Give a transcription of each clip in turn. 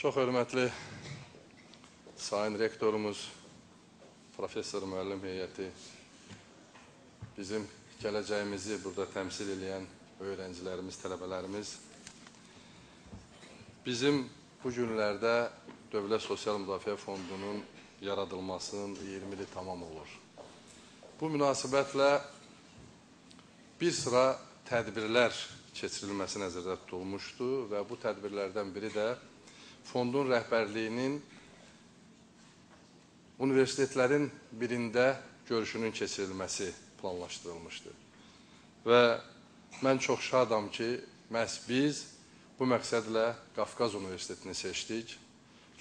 Çox hörmətli Sayın Rektorumuz, Professor Müəllim Heyəti, bizim gələcəyimizi burada təmsil eləyən öğrencilərimiz, tələbələrimiz, bizim bu günlərdə Dövlət Sosial Müdafiə Fondunun yaradılmasının 20 ili tamam olur. Bu münasibətlə bir sıra tədbirlər keçirilməsi nəzərdə tutulmuşdu və bu tədbirlərdən biri də fondun rəhbərliyinin universitetlərin birində görüşünün keçirilməsi planlaşdırılmışdı. Və mən çox şadam ki, məhz biz bu məqsədlə Qafqaz Universitetini seçdik.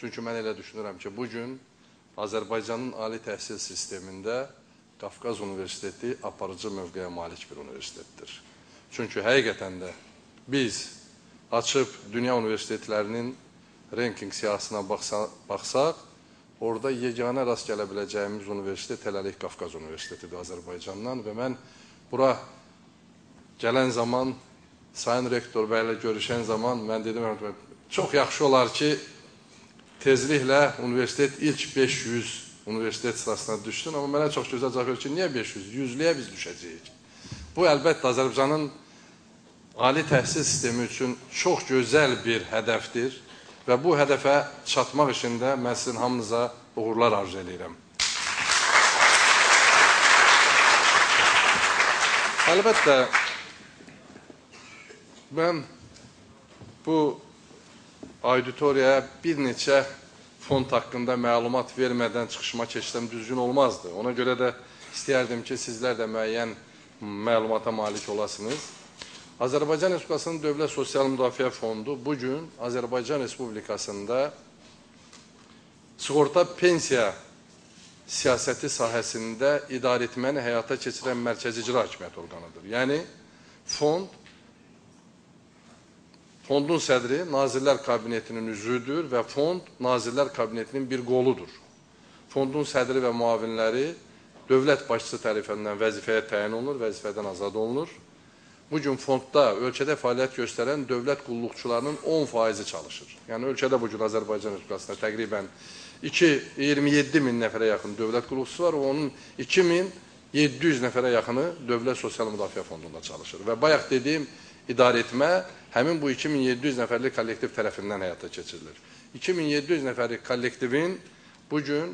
Çünki mən elə düşünürəm ki, bugün Azərbaycanın ali təhsil sistemində Qafqaz Universiteti aparıcı mövqeyə malik bir universitetdir. Çünki həqiqətən də biz açıb dünya universitetlərinin ranking siyahısına baxsaq, orada yeganə rast gələ biləcəyimiz universitet hələlik Qafqaz Universitetidir Azərbaycandan və mən bura gələn zaman, Sayın Rektor bəylə görüşən zaman mən dedim, çox yaxşı olar ki, tezliklə universitet ilk 500 universitet sırasına düşsün, amma mənə çox gözəl cavab verir ki, niyə 500? Yüzlüyə biz düşəcəyik. Bu, əlbəttə, Azərbaycanın ali təhsil sistemi üçün çox gözəl bir hədəfdir və bu hədəfə çatmaq işində mən sizin hamınıza uğurlar arzu edirəm. Əlbəttə, mən bu auditoriyaya bir neçə fond haqqında məlumat vermədən çıxışıma keçsəm düzgün olmazdı. Ona görə də istəyərdim ki, sizlər də müəyyən məlumata malik olasınız. Azərbaycan Respublikasının Dövlət Sosial Müdafiə Fondu bugün Azərbaycan Respublikasında sığorta pensiya siyasəti sahəsində idarə etməni həyata keçirən mərkəzi icra hakimiyyəti orqanıdır. Yəni, fondun sədri Nazirlər Kabinetinin üzvüdür və fond Nazirlər Kabinetinin bir qoludur. Fondun sədri və müavinləri dövlət başçısı tərəfindən vəzifəyə təyin olunur, vəzifədən azad olunur. Bugün fondda ölkədə fəaliyyət göstərən dövlət qulluqçularının 10%-i çalışır. Yəni, ölkədə bugün Azərbaycan Respublikasında təqribən 27 min nəfərə yaxın dövlət qulluqçusu var və onun 2700 nəfərə yaxını Dövlət Sosial Müdafiə Fondunda çalışır. Və bayaq dediyim idarə etmə həmin bu 2700 nəfərlik kollektiv tərəfindən həyata keçirilir. 2700 nəfərlik kollektivin bugün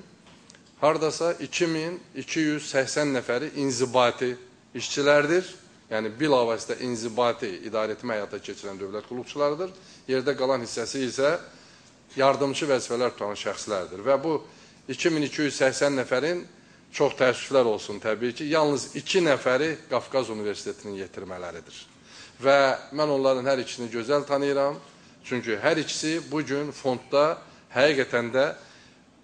hardasa 2280 nəfəri inzibati işçilərdir. Yəni, bilavasitə inzibati idarə etmə həyata keçirən dövlət qulluqçularıdır. Yerdə qalan hissəsi isə yardımçı vəzifələr tutan şəxslərdir. Və bu 2280 nəfərin, çox təəssüflər olsun təbii ki, yalnız 2 nəfəri Qafqaz Universitetinin yetirmələridir. Və mən onların hər ikisini gözəl tanıyıram. Çünki hər ikisi bugün fondda həqiqətən də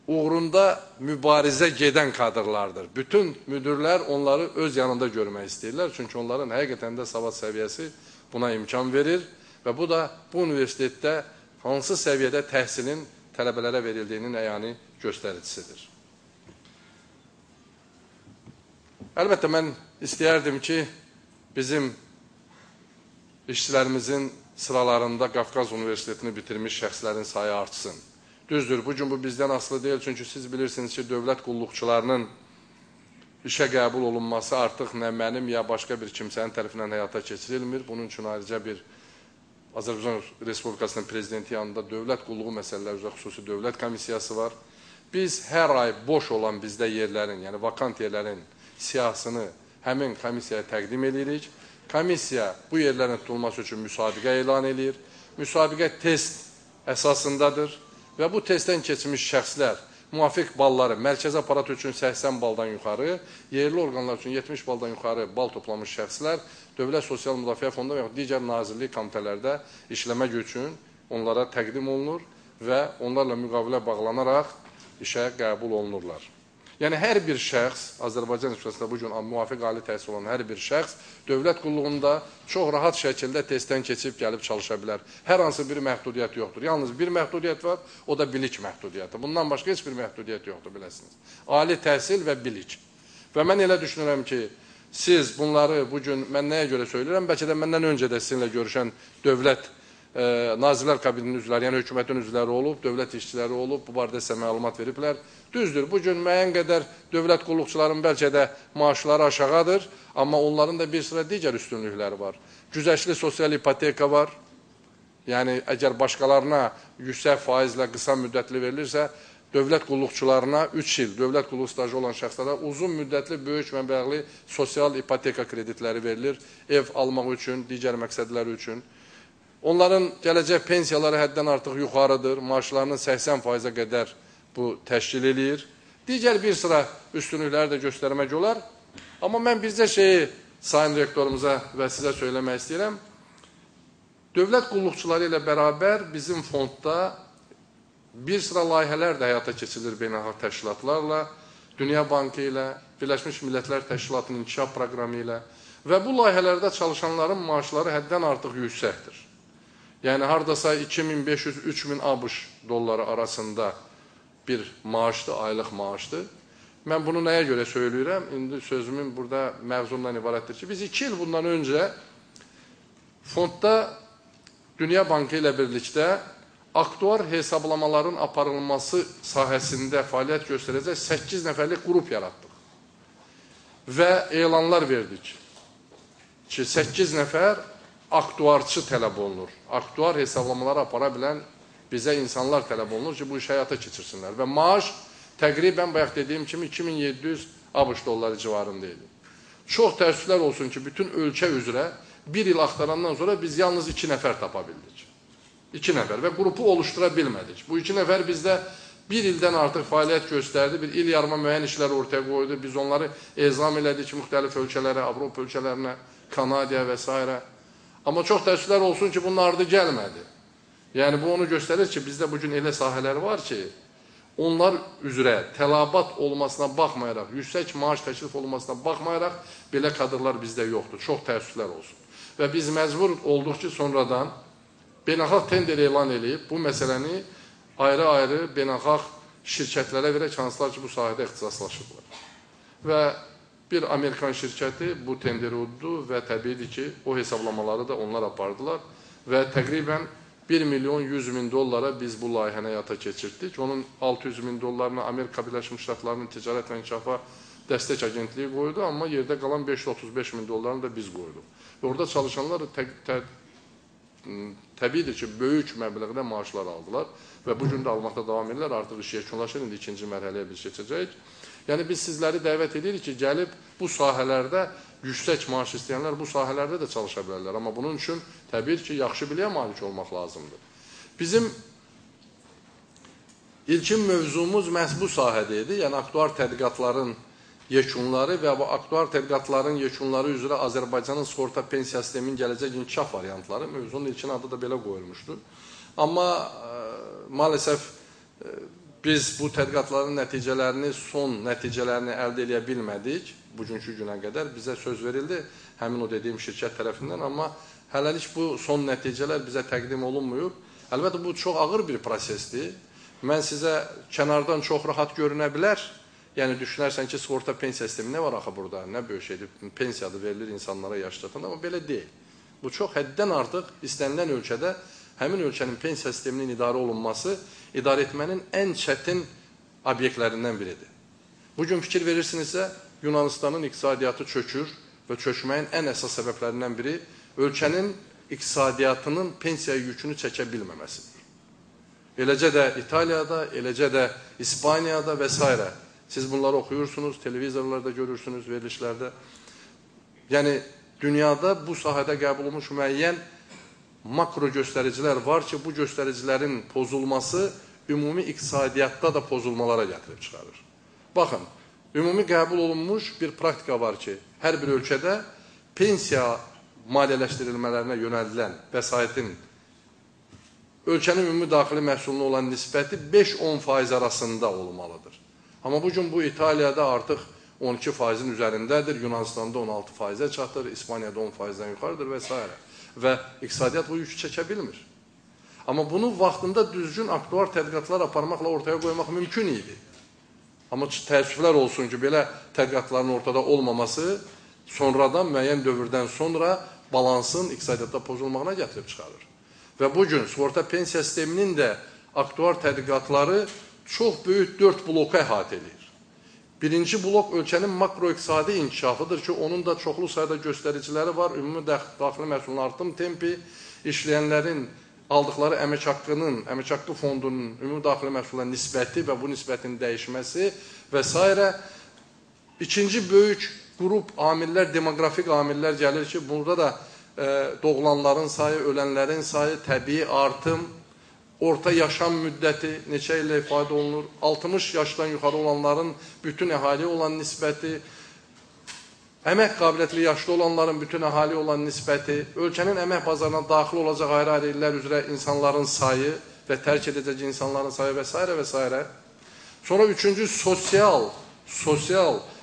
uğrunda mübarizə gedən kadrlardır. Bütün müdürlər onları öz yanında görmək istəyirlər. Çünki onların həqiqətən də savad səviyyəsi buna imkan verir və bu da bu universitetdə hansı səviyyədə təhsilin tələbələrə verildiyinin əyani göstəricisidir. Əlbəttə, mən istəyərdim ki, bizim işçilərimizin sıralarında Qafqaz Universitetini bitirmiş şəxslərin sayı artsın. Düzdür, bugün bu bizdən asılı deyil, çünki siz bilirsiniz ki, dövlət qulluqçularının işə qəbul olunması artıq nə mənim ya başqa bir kimsənin tərəfindən həyata keçirilmir. Bunun üçün ayrıca bir Azərbaycan Respublikasının prezidenti yanında dövlət qulluğu məsələləri üzrə xüsusi dövlət komissiyası var. Biz hər ay boş olan bizdə yerlərin, yəni vakant yerlərin siyahısını həmin komissiyaya təqdim edirik. Komissiya bu yerlərin tutulması üçün müsabiqə elan edir. Müsabiqə test əsasındadır. Və bu testdən keçmiş şəxslər müvafiq balları mərkəzi aparat üçün 80 baldan yuxarı, yerli orqanlar üçün 70 baldan yuxarı bal toplamış şəxslər Dövlət Sosial Müdafiə Fondu və yaxud digər nazirlik komitələrdə işləmək üçün onlara təqdim olunur və onlarla müqavilə bağlanaraq işə qəbul olunurlar. Yəni, hər bir şəxs, Azərbaycan Respublikasında bugün müvafiq ali təhsil olan hər bir şəxs dövlət qulluğunda çox rahat şəkildə testdən keçib gəlib çalışa bilər. Hər hansı bir məhdudiyyət yoxdur. Yalnız bir məhdudiyyət var, o da bilik məhdudiyyəti. Bundan başqa heç bir məhdudiyyət yoxdur, biləsiniz. Ali təhsil və bilik. Və mən elə düşünürəm ki, siz bunları bugün mən nəyə görə söyləyirəm? Bəlkə də məndən öncə də sizinlə görüşən dövlət Nazirlər Kabinetinin üzvləri, yəni hökumətin üzvləri olub, dövlət işçiləri olub, bu barədə sizə məlumat veriblər. Düzdür, bugün müəyyən qədər dövlət qulluqçuların bəlkə də maaşları aşağıdır, amma onların da bir sıra digər üstünlükləri var. Güzəştli sosial ipoteka var. Yəni, əgər başqalarına yüksək faizlə qısa müddətli verilirsə, dövlət qulluqçularına 3 il, dövlət qulluq stajı olan şəxslərə uzun müddətli böyük məbləğli sosial ipoteka kreditləri verilir, ev almaq üçün, digər məqsədləri üçün. Onların gələcək pensiyaları həddən artıq yuxarıdır, maaşlarının 80%-ə qədər bu təşkil eləyir. Digər bir sıra üstünlükləri də göstərmək olar. Amma mən bircə şeyi Sayın Rektorumuza və sizə söyləmək istəyirəm. Dövlət qulluqçuları ilə bərabər bizim fondda bir sıra layihələr də həyata keçirilir beynəlxalq təşkilatlarla, Dünya Bankı ilə, Birləşmiş Millətlər Təşkilatının inkişaf proqramı ilə və bu layihələrdə çalışanların maaşları həddən artıq yüksəkdir. Yəni, haradasa 2500-3000 ABŞ dolları arasında bir maaşdır, aylıq maaşdır. Mən bunu nəyə görə söyləyirəm? İndi sözümün burada məvzundan ibarətdir ki, biz 2 il bundan öncə fondda Dünya Bankı ilə birlikdə aktuar hesablamaların aparılması sahəsində fəaliyyət göstərəcək 8 nəfərlik qrup yaratdıq. Və elanlar verdik ki, 8 nəfər aktuarçı tələb olunur. Aktuar hesablamaları apara bilən bizə insanlar tələb olunur ki, bu işi həyata keçirsinlər. Və maaş təqribən, bayaq dediyim kimi, 2700 ABŞ dolları civarında idi. Çox təəssüflər olsun ki, bütün ölkə üzrə bir il axtarandan sonra biz yalnız 2 nəfər tapa bildik. 2 nəfər və qrupu oluşdura bilmədik. Bu 2 nəfər bizdə bir ildən artıq fəaliyyət göstərdi, bir il yarıma müəyyən işlər ortaya qoydu. Biz onları ezam elədik müxtəlif ölkələrə, Avropa ölkələrinə, Kanadaya və s. Amma çox təəssüflər olsun ki, bunun ardı gəlmədi. Yəni, bu onu göstərir ki, bizdə bugün elə sahələr var ki, onlar üzrə tələbat olmasına baxmayaraq, yüksək maaş təklif olmasına baxmayaraq, belə kadrlar bizdə yoxdur. Çox təəssüflər olsun. Və biz məcbur olduq ki, sonradan beynəlxalq tender elan eləyib bu məsələni ayrı-ayrı beynəlxalq şirkətlərə verək, hansılar ki, bu sahədə ixtisaslaşıblar. Və bir Amerikan şirkəti bu tenderi uddu və təbiidir ki, o hesablamaları da onlar apardılar və təqribən 1 milyon 100 min dollara biz bu layihəni həyata keçirtdik. Onun 600 min dollarını Amerika Birləşmiş Ştatlarının Ticarət və İnkişafa Dəstək Agentliyi qoydu, amma yerdə qalan 535 min dollarını da biz qoyduq. Və orada çalışanlar təbiidir ki, böyük məbləğdə maaşlar aldılar və bu gün də almaqda davam edirlər. Artıq iş yekunlaşır, indi ikinci mərhələyə biz keçəcəyik. Yəni, biz sizləri dəvət edirik ki, gəlib bu sahələrdə yüksək maaş istəyənlər bu sahələrdə də çalışa bilərlər. Amma bunun üçün təbii ki, yaxşı biliyə malik olmaq lazımdır. Bizim ilkin mövzumuz məhz bu sahədə idi. Yəni, aktuar tədqiqatların yekunları və bu aktuar tədqiqatların yekunları üzrə Azərbaycanın sığorta pensiya sisteminin gələcək inkişaf variantları mövzunun ilkin adı da belə qoyulmuşdu. Amma maalesef biz bu tədqiqatların nəticələrini, son nəticələrini əldə eləyə bilmədik. Bugünkü günə qədər bizə söz verildi həmin o dediyim şirkət tərəfindən, amma hələlik bu son nəticələr bizə təqdim olunmuyub. Əlbəttə, bu çox ağır bir prosesdir. Mən sizə kənardan çox rahat görünə bilər. Yəni, düşünərsən ki, sığorta pensiya sistemi nə var axı burada, nə böyük şeydir, pensiyadır verilir insanlara yaş çatanda, amma belə deyil. Bu çox həddən artıq istənilən ölkədə həmin ölkənin pensiya sisteminin idarə olunması, idarə etmənin ən çətin obyektlərindən biridir. Bugün fikir verirsinizsə, Yunanistanın iqtisadiyyatı çökür və çökməyin ən əsas səbəblərindən biri ölkənin iqtisadiyyatının pensiya yükünü çəkə bilməməsidir. Eləcə də İtaliyada, eləcə də İspaniyada və s. Siz bunları oxuyursunuz, televizorlarda görürsünüz, verilişlərdə. Yəni, dünyada bu sahədə qəbul olunmuş müəyyən makro göstəricilər var ki, bu göstəricilərin pozulması ümumi iqtisadiyyatda da pozulmalara gətirib çıxarır. Baxın, ümumi qəbul olunmuş bir praktika var ki, hər bir ölkədə pensiya maliyyələşdirilmələrinə yönəldilən vəsaitin ölkənin ümumi daxili məhsuluna olan nisbəti 5-10% arasında olmalıdır. Amma bugün bu İtaliyada artıq 12%-in üzərindədir, Yunanistanda 16%-ə çatır, İspaniyada 10%-dən yuxarıdır və s. Və iqtisadiyyat bu yükü çəkə bilmir. Amma bunu vaxtında düzgün aktuar tədqiqatlar aparmaqla ortaya qoymaq mümkün idi. Amma təəssüflər olsun ki, belə tədqiqatların ortada olmaması sonradan, müəyyən dövrdən sonra balansın iqtisadiyyatda pozulmağına gətirib çıxarır. Və bugün sığorta pensiya sisteminin də aktuar tədqiqatları çox böyük 4 bloku əhatə edir. Birinci blok ölkənin makroiqtisadi inkişafıdır ki, onun da çoxlu sayda göstəriciləri var. Ümumi daxili məhsulun artım tempi, işləyənlərin aldıqları əmək haqqının, əmək haqqı fondunun ümumi daxili məhsula nisbəti və bu nisbətin dəyişməsi və s. İkinci böyük qrup amillər, demoqrafik amillər gəlir ki, burada da doğulanların sayı, ölənlərin sayı, təbii artım, orta yaşam müddəti neçə illə ifadə olunur, 60 yaşdan yuxarı olanların bütün əhaliyə olan nisbəti, əmək qabiliyyətli yaşlı olanların bütün əhaliyə olan nisbəti, ölkənin əmək bazarına daxil olacaq ayrı-ayrı illər üzrə insanların sayı və tərk edəcək insanların sayı və s. və s. Sonra üçüncü sosial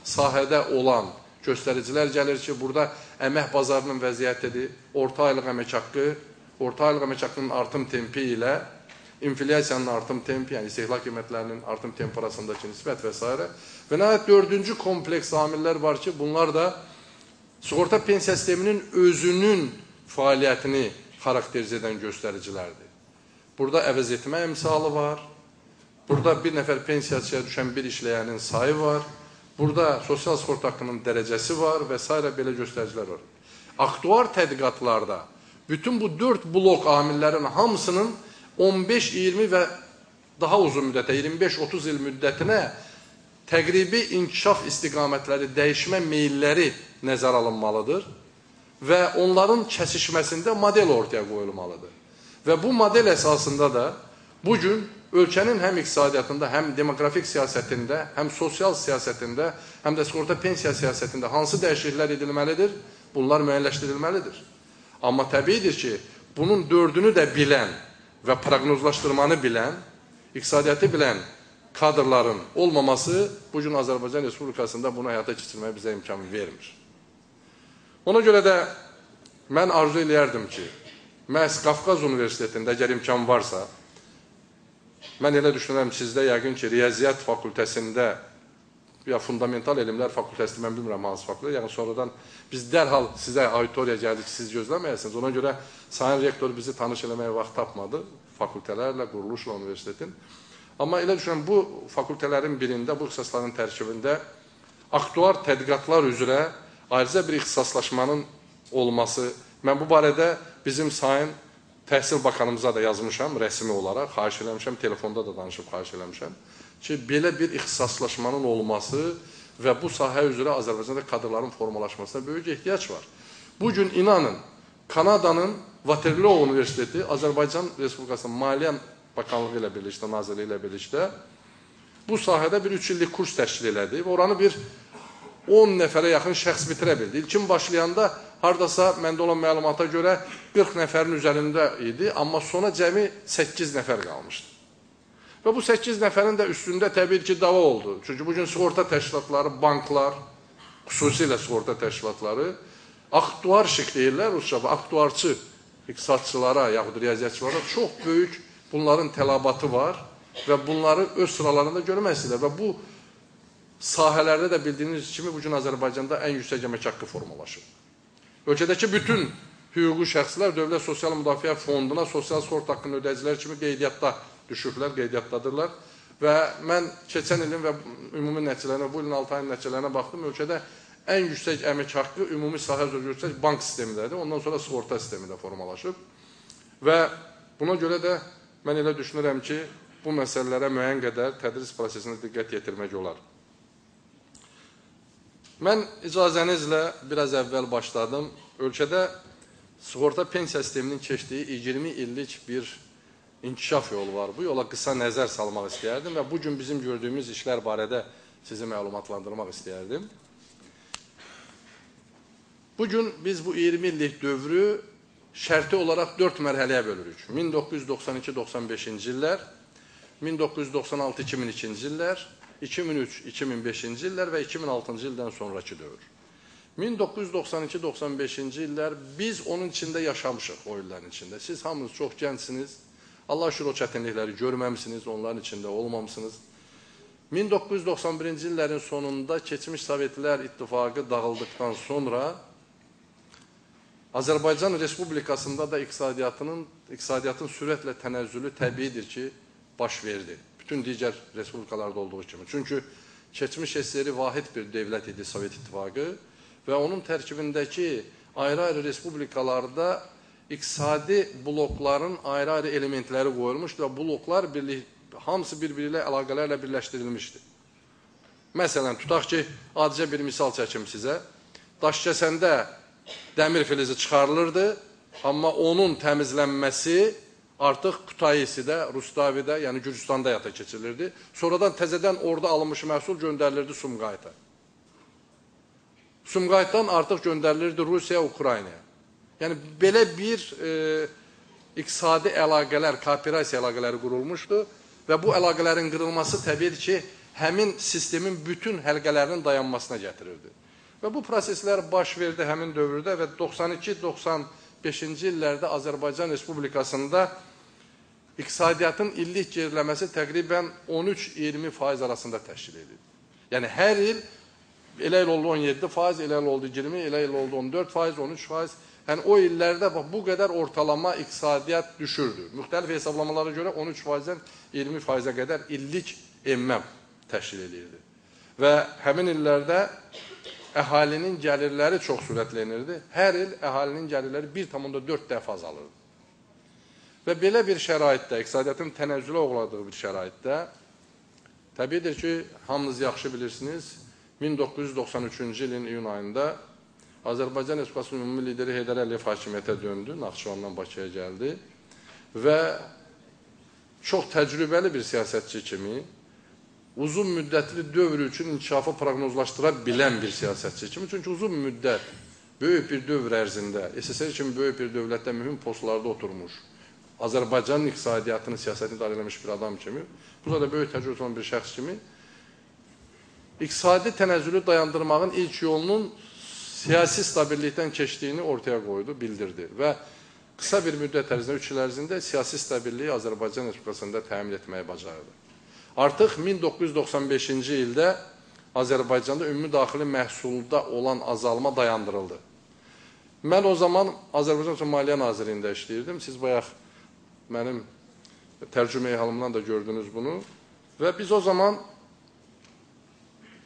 sahədə olan göstəricilər gəlir ki, burada əmək bazarının vəziyyətidir, orta aylıq əmək haqqı, orta aylıq əmək haqqının artım tempi ilə inflyasiyanın artım tempi, yəni istehlak qiymətlərinin artım tempi arasındakı nisbət və s. Və nəhayət dördüncü kompleks amillər var ki, bunlar da sığorta pensiya sisteminin özünün fəaliyyətini xarakterizə edən göstəricilərdir. Burada əvəz etmə əmsalı var, burada bir nəfər pensiyaçıya düşən bir işləyənin sayı var, burada sosial sığorta haqqının dərəcəsi var və s. belə göstəricilər var. Aktuar tədqiqatlarda bütün bu 4 blok amillərin hamısının 15-20 və daha uzun müddətə, 25-30 il müddətinə təqribi inkişaf istiqamətləri, dəyişmə meyilləri nəzərə alınmalıdır və onların kəsişməsində model ortaya qoyulmalıdır. Və bu model əsasında da bugün ölkənin həm iqtisadiyyatında, həm demoqrafik siyasətində, həm sosial siyasətində, həm də sığorta pensiya siyasətində hansı dəyişikliklər edilməlidir? Bunlar müəyyənləşdirilməlidir. Amma təbiidir ki, bunun dördünü də bilən və proqnozlaşdırmanı bilən, iqtisadiyyatı bilən kadrların olmaması bugün Azərbaycan Respublikasında bunu həyata keçirməyə bizə imkan vermir. Ona görə də mən arzu eləyərdim ki, məhz Qafqaz Universitetində əgər imkan varsa, mən elə düşünürəm sizdə yəqin ki, Riyaziyyat fakültəsində ya Fundamental Elmlər fakültəsində, mən bilmirəm hansı fakültə, yəni sonradan biz dərhal sizə auditoriya gəldik ki, siz gözləməyəsiniz. Ona görə sayın rektor bizi tanış eləməyə vaxt tapmadı fakültələrlə, quruluşla universitetin. Amma elə düşünürəm, bu fakültələrin birində, bu ixtisasların tərkibində aktuar tədqiqatlar üzrə ayrıca bir ixtisaslaşmanın olması, mən bu barədə bizim sayın Təhsil Bakanımıza da yazmışam rəsmi olaraq, xahiş eləmişəm, telefonda da danışıb xahiş eləmişəm ki, belə bir ixtisaslaşmanın olması və bu sahə üzrə Azərbaycanda kadrların formalaşmasına böyük ehtiyac var. Bugün inanın, Kanadanın Waterloo Universiteti Azərbaycan Respublikasının Maliyyə Bakanlığı ilə birlikdə, Nazirliyi ilə birlikdə bu sahədə bir 3 illik kurs təşkil elədi və oranı bir 10 nəfərə yaxın şəxs bitirə bildi. İlkin başlayanda hardasa məndə olan məlumata görə 40 nəfərin üzərində idi, amma sona cəmi 8 nəfər qalmışdı. Və bu 8 nəfərin də üstündə təbii ki, dava oldu. Çünki bugün sığorta təşkilatları, banklar, xüsusilə sığorta təşkilatları, aktuarşik deyirlər rusca, aktuarçı iqtisadçılara, yaxud riyaziyyatçılara çox böyük bunların tələbatı var və bunları öz sıralarında görmək istəyirlər. Və bu sahələrdə də bildiyiniz kimi bugün Azərbaycanda ən yüksək əmək haqqı formalaşır. Ölkədəki bütün hüquqi şəxslər Dövlət Sosial Müdafiə Fonduna sosial sığorta haqqını ödəyicilər kimi qeydiyyatda düşüblər, qeydiyyatdadırlar. Və mən keçən ilin və ümumi nəticələrinə, bu ilin 6 ayın nəticələrinə baxdım. Ölkədə ən yüksək əmək haqqı ümumi sahə üzrə göstəriş bank sistemindədir. Ondan sonra sığorta sistemində formalaşıb. Və buna görə də mən elə düşünürəm ki, bu məsələlərə müəyyən qədər tədris prosesinə diqqət yetirmək olar. Mən icazənizlə biraz əvvəl başladım. Ölkədə sığorta pensiya sisteminin keçdiyi 20 illik bir inkişaf yolu var. Bu yola qısa nəzər salmaq istəyərdim və bugün bizim gördüyümüz işlər barədə sizi məlumatlandırmaq istəyərdim. Bugün biz bu 20 illik dövrü şərti olaraq 4 mərhələyə bölürük. 1992-95-ci illər, 1996-2002-ci illər, 2003-2005-ci illər və 2006-cı ildən sonraki dövr. 1992-95-ci illər biz onun içində yaşamışıq, o illərin içində. Siz hamınız çox gəncsiniz. Allah şükür o çətinlikləri görməmisiniz, onların içində olmamışsınız. 1991-ci illərin sonunda keçmiş Sovetlər İttifaqı dağıldıqdan sonra Azərbaycan Respublikasında da iqtisadiyyatın sürətlə tənəzzülü təbiidir ki, baş verdi. Bütün digər respublikalarda olduğu kimi. Çünki keçmiş SSR vahid bir dövlət idi Sovet İttifaqı və onun tərkibindəki ayrı-ayrı respublikalarda iqtisadi blokların ayrı-ayrı elementləri qoyulmuşdu və bloklar hamısı bir-biri ilə əlaqələrlə birləşdirilmişdi. Məsələn, tutaq ki, adicə bir misal çəkim sizə. Daşkəsəndə dəmir filizi çıxarılırdı, amma onun təmizlənməsi artıq Kutaisidə, Rustavidə, yəni Gürcüstanda həyata keçirilirdi. Sonradan təzədən orada alınmış məhsul göndərilirdi Sumqayıta. Sumqayıtdan artıq göndərilirdi Rusiya, Ukraynaya. Yəni, belə bir iqtisadi əlaqələr, kooperasiya əlaqələri qurulmuşdu və bu əlaqələrin qırılması təbiidir ki, həmin sistemin bütün həlqələrinin dayanmasına gətirirdi. Və bu proseslər baş verdi həmin dövrdə və 92-95-ci illərdə Azərbaycan Respublikasında iqtisadiyyatın illik geriləməsi təqribən 13-20% arasında təşkil edir. Yəni, hər il, elə il oldu 17%, elə il oldu 20%, elə il oldu 14%, 13%. Yəni, o illərdə bax, bu qədər ortalama iqtisadiyyat düşürdü. Müxtəlif hesablamalara görə 13%-dən 20%-ə qədər illik enmə təşkil edirdi. Və həmin illərdə əhalinin gəlirləri çox sürətlə enirdi. Hər il əhalinin gəlirləri 1,4 dəfə azalırdı. Və belə bir şəraitdə, iqtisadiyyatın tənəzzülə uğradığı bir şəraitdə, təbiidir ki, hamınız yaxşı bilirsiniz, 1993-cü ilin iyun ayında Azərbaycan Respublikasının ümumi lideri Heydər Əliyev hakimiyyətə döndü, Naxçıvandan Bakıya gəldi və çox təcrübəli bir siyasətçi kimi, uzun müddətli dövr üçün inkişafı proqnozlaşdıra bilən bir siyasətçi kimi, çünki uzun müddət, böyük bir dövr ərzində, SSR kimi böyük bir dövlətdə mühüm postlarda oturmuş, Azərbaycanın iqtisadiyyatını, siyasətini idarə eləmiş bir adam kimi, bu da böyük təcrübəsi olan bir şəxs kimi, iqtisadi tənəzzülü dayandırmağın ilk yolunun siyasi stabillikdən keçdiyini ortaya qoydu, bildirdi və qısa bir müddət ərzində, 3 il ərzində siyasi stabilliyi Azərbaycan Respublikasında təmin etməyi bacardı. Artıq 1995-ci ildə Azərbaycanda ümumi daxili məhsulda olan azalma dayandırıldı. Mən o zaman Azərbaycan Maliyyə Nazirliyində işləyirdim. Siz bayaq mənim tərcümeyi halımdan da gördünüz bunu. Və biz o zaman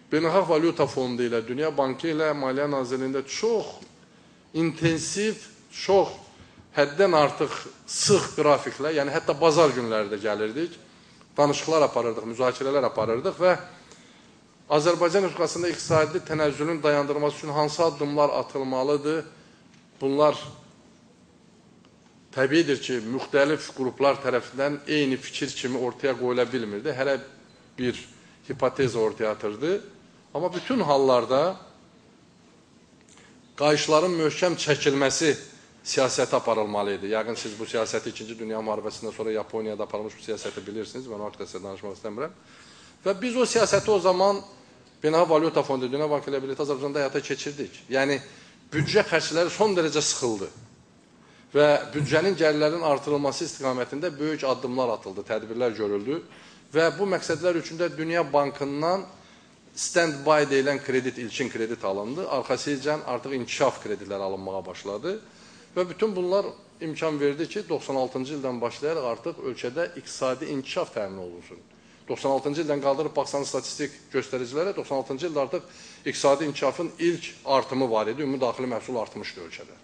Beynəlxalq Valyuta Fondu ilə, Dünya Bankı ilə Maliyyə Nazirliyində çox intensiv, çox həddən artıq sıx qrafiklə, yəni hətta bazar günləri də gəlirdik, danışıqlar aparırdıq, müzakirələr aparırdıq və Azərbaycan Respublikasında iqtisadi tənəzzülün dayandırılması üçün hansı addımlar atılmalıdır? Bunlar təbiidir ki, müxtəlif qruplar tərəfindən eyni fikir kimi ortaya qoyula bilmirdi. Hələ bir hipoteza ortaya atırdı. Amma bütün hallarda qayışların möhkəm çəkilməsi siyasəti aparılmalı idi. Yəqin siz bu siyasəti İkinci Dünya Müharibəsindən sonra Yaponiyada aparılmış bu siyasəti bilirsiniz. Mən o haqda sizə danışmaq istəmirəm. Və biz o siyasəti o zaman Beynəlxalq Valyuta Fondu, Dünya Bankı ilə birlikdə Azərbaycanda həyata keçirdik. Yəni, büdcə xərcləri son dərəcə sıxıldı və büdcənin gəlirlərinin artırılması istiqamətində böyük addımlar atıldı, tədbirlər görüldü və bu məqsədlər üçün də Dünya Bankından stand-by deyilən kredit, ilkin kredit alındı. Arxasıca artıq inkişaf kreditləri alınmağa başladı və bütün bunlar imkan verdi ki, 96-cı ildən başlayaraq artıq ölkədə iqtisadi inkişaf təmin olunsun. 96-cı ildən qaldırıb baxsanız statistik göstəricilərə, 96-cı ildə artıq iqtisadi inkişafın ilk artımı var idi, ümumi daxili məhsul artmışdı ölkədə.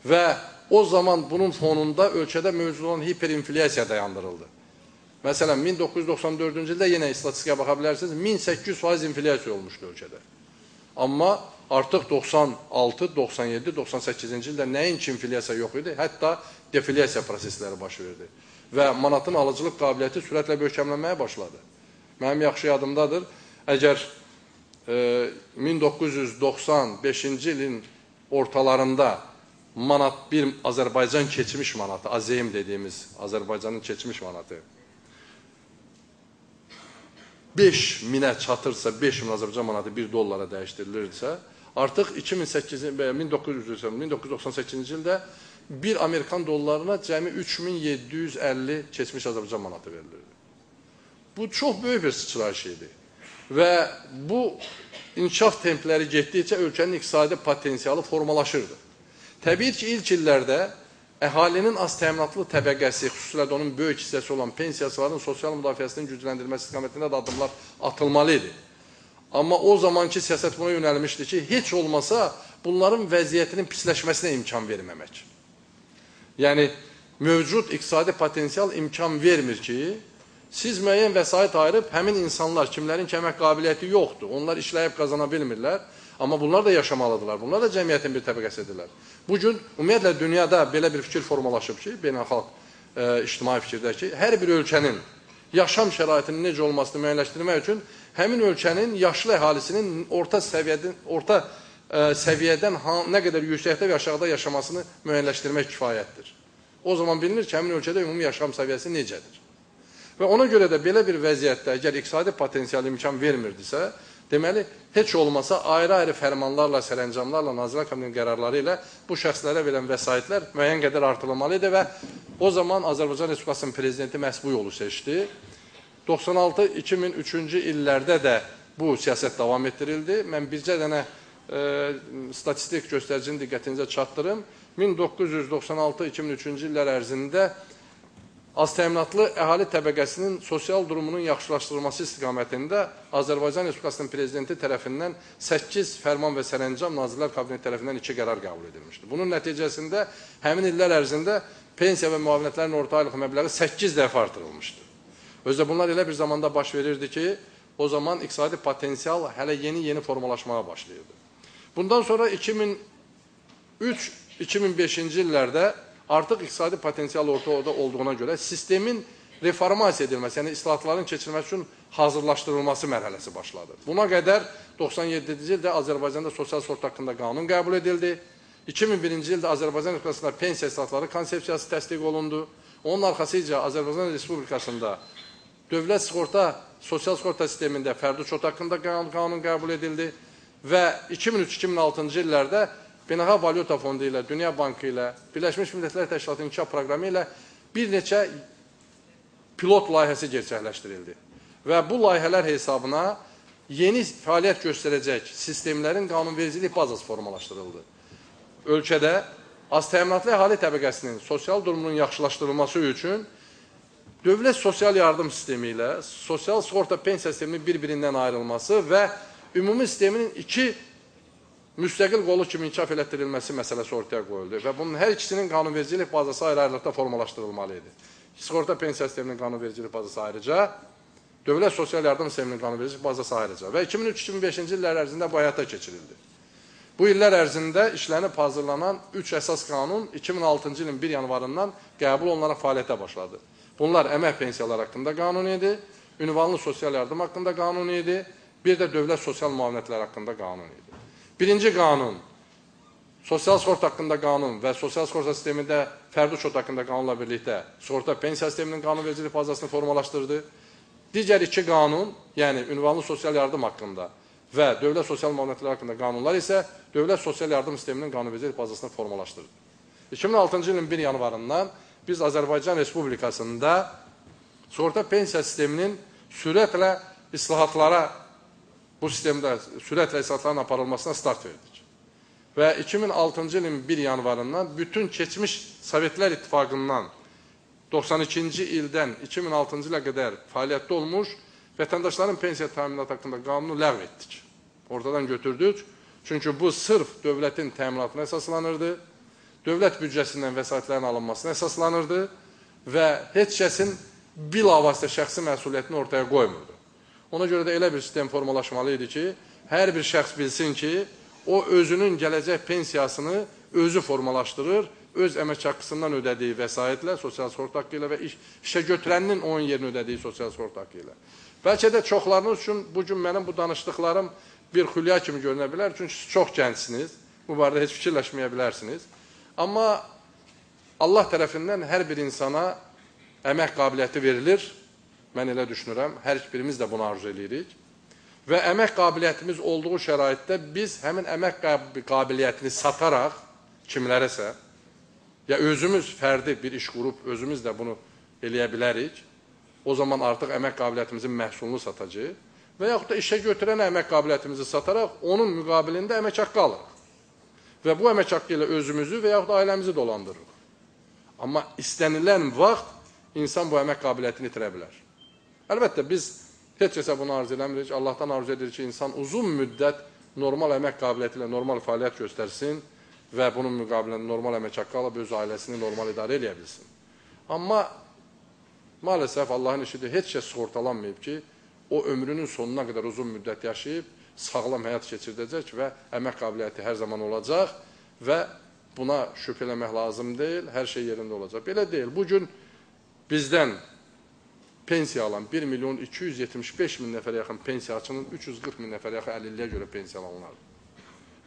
Və o zaman bunun fonunda ölkədə mövcud olan hiperinflyasiya dayandırıldı. Məsələn, 1994-cü ildə yenə istatistikaya baxa bilərsiniz, 1800% inflyasiya olmuşdu ölkədə. Amma artıq 96, 97, 98-ci ildə nəinki inflyasiya yox idi, hətta deflyasiya prosesləri baş verdi. Və manatın alıcılıq qabiliyyəti sürətlə möhkəmlənməyə başladı. Mənim yaxşı yadımdadır, əgər 1995-ci ilin ortalarında manat bir Azərbaycan keçmiş manatı, AZM dediyimiz Azərbaycanın keçmiş manatı 5.000-ə çatırsa, 5.000 Azərbaycan manatı 1 dollara dəyişdirilirsə, artıq 1998-ci ildə bir Amerikan dollarına cəmi 3750 keçmiş Azərbaycan manatı verilirdi. Bu çox böyük bir sıçrayış idi. Və bu inkişaf templəri getdikcə ölkənin iqtisadi potensialı formalaşırdı. Təbii ki, ilk illərdə əhalinin az təminatlı təbəqəsi, xüsusilə də onun böyük hissəsi olan pensiyaçıların sosial müdafiəsinin gücləndirilməsi istiqamətində də addımlar atılmalı idi. Amma o zamanki siyasət buna yönəlmişdi ki, heç olmasa bunların vəziyyətinin pisləşməsinə imkan verməmək. Yəni, mövcud iqtisadi potensial imkan vermir ki, siz müəyyən vəsait ayırıb həmin insanlar, kimlərin ki, əmək qabiliyyəti yoxdur, onlar işləyib qazana bilmirlər, amma bunlar da yaşamalıdırlar, bunlar da cəmiyyətin bir təbəqəsidirlər. Bugün, ümumiyyətlə, dünyada belə bir fikir formalaşıb ki, beynəlxalq ictimai fikirdə ki, hər bir ölkənin yaşam şəraitinin necə olmasını müəyyənləşdirmək üçün həmin ölkənin yaşlı əhalisinin orta səviyyədən nə qədər yüksəkdə və aşağıda yaşamasını müəyyənləşdirmək kifayətdir. O zaman bilinir ki, həmin ölkədə ümumi yaşam səviyyəsi necədir. Və ona görə də belə bir vəziyyətdə əgər iqtisadi potensial imkan vermirdisə, deməli, heç olmasa ayrı-ayrı fərmanlarla, sərəncamlarla, Nazirlər Kabinetinin qərarları ilə bu şəxslərə verilən vəsaitlər müəyyən qədər artırılmalı idi və o zaman Azərbaycan Respublikasının prezidenti məhz bu yolu seçdi. 96-2003-cü illərdə də bu siyasət davam etdirildi. Mən bircə dənə statistik göstəricini diqqətinizə çatdırım. 1996-2003-cü illər ərzində az təminatlı əhali təbəqəsinin sosial durumunun yaxşılaşdırılması istiqamətində Azərbaycan Respublikasının prezidenti tərəfindən 8 fərman və sərəncam Nazirlər Kabineti tərəfindən 2 qərar qəbul edilmişdi. Bunun nəticəsində həmin illər ərzində pensiya və müavinətlərin orta aylıq məbləği 8 dəfə artırılmışdı. Özdə bunlar elə bir zamanda baş verirdi ki, o zaman iqtisadi potensial hələ yeni-yeni formalaşmağa başlayırdı. Bundan sonra 2003-2005-ci illərdə artıq iqtisadi potensial ortada olduğuna görə sistemin reformasiya edilməsi, yəni islahatların keçirilməsi üçün hazırlaşdırılması mərhələsi başladı. Buna qədər 97-ci ildə Azərbaycanda sosial sığorta haqqında qanun qəbul edildi. 2001-ci ildə Azərbaycan Respublikasında pensiya islahatları konsepsiyası təsdiq olundu. Onun arxasıca Azərbaycan Respublikasında dövlət sığorta, sosial sığorta sistemində fərdi şot haqqında qanun qəbul edildi və 2003-2006-cı illərdə Beynəlxalq Valyuta Fondu ilə, Dünya Bankı ilə, Birləşmiş Millətlər Təşkilatının İnkişaf Proqramı ilə bir neçə pilot layihəsi gerçəkləşdirildi. Və bu layihələr hesabına yeni fəaliyyət göstərəcək sistemlərin qanunvericilik bazası formalaşdırıldı. Ölkədə az təminatlı əhali təbəqəsinin sosial durumunun yaxşılaşdırılması üçün dövlət sosial yardım sistemi ilə sosial sığorta pensiya sisteminin bir-birindən ayrılması və ümumi sisteminin iki müstəqil qolu kimi inkişaf elətdirilməsi məsələsi ortaya qoyuldu və bunun hər ikisinin qanunvericilik bazası ayrı-ayrılıqda formalaşdırılmalı idi. Sığorta pensiya sisteminin qanunvericilik bazası ayrıca, dövlət sosial yardım sisteminin qanunvericilik bazası ayrıca və 2003-2005-ci illər ərzində bu həyata keçirildi. Bu illər ərzində işlənib hazırlanan 3 əsas qanun 2006-cı ilin 1 yanvarından qəbul olunaraq fəaliyyətə başladı. Bunlar əmək pensiyaları haqqında qanun idi, ünvanlı sosial yardım haqqında qanun idi, bir də dövlət sosial müavinətləri haqqında qanun idi. Birinci qanun, sosial sığorta haqqında qanun və sosial sığorta sistemində fərdi şot haqqında qanunla birlikdə sığorta pensiya sisteminin qanunvericilik bazasını formalaşdırdı. Digər iki qanun, yəni ünvanlı sosial yardım haqqında və dövlət sosial müavinətləri haqqında qanunlar isə dövlət sosial yardım sisteminin qanunvericilik bazasını formalaşdırdı. 2006-cı ilin 1 yanvarından biz Azərbaycan Respublikasında sığorta pensiya sisteminin sürətlə islahatlara, bu sistemdə sürətlə islahatların aparılmasına start verdik. Və 2006-cı ilin 1 yanvarından bütün keçmiş Sovetlər İttifaqından 92-ci ildən 2006-cı ilə qədər fəaliyyətdə olmuş vətəndaşların pensiya təminatı haqqında qanunu ləğv etdik. Ortadan götürdük. Çünki bu sırf dövlətin təminatına əsaslanırdı, dövlət büdcəsindən vəsaitlərin alınmasına əsaslanırdı və heç kəsin bilavasitə şəxsi məsuliyyətini ortaya qoymurdu. Ona görə də elə bir sistem formalaşmalı idi ki, hər bir şəxs bilsin ki, o özünün gələcək pensiyasını özü formalaşdırır, öz əmək haqqısından ödədiyi vəsaitlə, sosial sığorta haqqı ilə və işə götürəninin onun yerinə ödədiyi sosial sığorta haqqı ilə. Bəlkə də çoxlarınız üçün bugün mənim bu danışdıqlarım bir xülya kimi görünə bilər, çünki siz çox gəncsiniz, bu barədə heç fikirləşməyə bilərsiniz. Amma Allah tərəfindən hər bir insana əmək qabiliyyəti verilir, mən elə düşünürəm, hər birimiz də bunu arzu edirik. Və əmək qabiliyyətimiz olduğu şəraitdə biz həmin əmək qabiliyyətini sataraq kimlərəsə, ya özümüz fərdi bir iş qurub, özümüz də bunu eləyə bilərik, o zaman artıq əmək qabiliyyətimizin məhsulunu satacağıq və yaxud da işə götürən əmək qabiliyyətimizi sataraq onun müqabilində əmək haqqı alırıq. Və bu əmək haqqı ilə özümüzü və yaxud da ailəmizi dolandırırıq. Amma istənilən vaxt insan bu əmək qabiliyyətini itirə bilər. Əlbəttə, biz heç kəsə bunu arzu eləmirik. Allahdan arzu edirik ki, insan uzun müddət normal əmək qabiliyyəti ilə normal fəaliyyət göstərsin və bunun müqabilində normal əmək haqqı alıb öz ailəsini normal idarə eləyə bilsin. Amma maalesef Allahın işidir, heç kəs sığortalanmayıb ki, o ömrünün sonuna qədər uzun müddət yaşayıb, sağlam həyat keçirdəcək və əmək qabiliyyəti hər zaman olacaq və buna şübhə eləmək lazım deyil, hər şey yerində olacaq. Belə deyil. Bugün bizdən pensiya alan 1 milyon 275 min nəfərə yaxın pensiyaçının 340 min nəfərə yaxın əlilliyə görə pensiya alanlardır.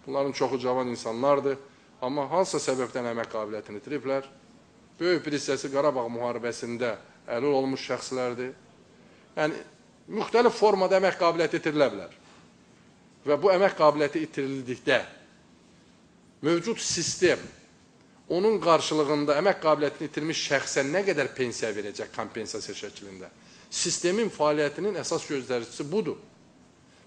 Bunların çoxu cavan insanlardır, amma hansısa səbəbdən əmək qabiliyyətini itiriblər. Böyük bir hissəsi Qarabağ müharibəsində əlil olmuş şəxslərdir. Yəni, müxtəlif formada əmək qabiliyyəti itirilə bilər. Və bu əmək qabiliyyəti itirildikdə mövcud sistem onun qarşılığında əmək qabiliyyətini itirmiş şəxsə nə qədər pensiya verəcək kompensasiya şəklində? Sistemin fəaliyyətinin əsas göstəricisi budur.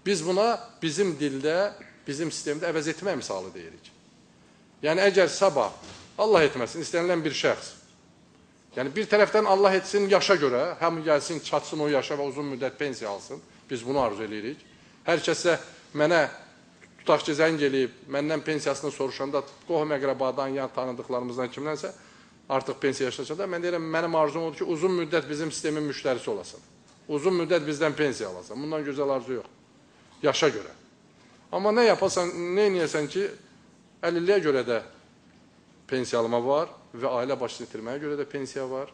Biz buna bizim dildə, bizim sistemdə əvəz etmə misalı deyirik. Yəni, əgər sabah, Allah etməsin, istənilən bir şəxs, yəni bir tərəfdən Allah etsin yaşa görə, həm gəlsin, çatsın o yaşa və uzun müddət pensiya alsın, biz bunu arzu edirik. Hər kəsə mənə tutaq ki, zəng eləyib, məndən pensiyasını soruşanda qohum əqrəbadan, ya tanıdıqlarımızdan kimdənsə artıq pensiya yaşına çatanda, mən deyirəm, mənim arzum odur ki, uzun müddət bizim sistemin müştərisi olasan. Uzun müddət bizdən pensiya alasan. Bundan gözəl arzu yox. Yaşa görə. Amma nə yapasan, nə eləyəsən ki, əlilliyə görə də pensiya alma var və ailə başını itirməyə görə də pensiya var.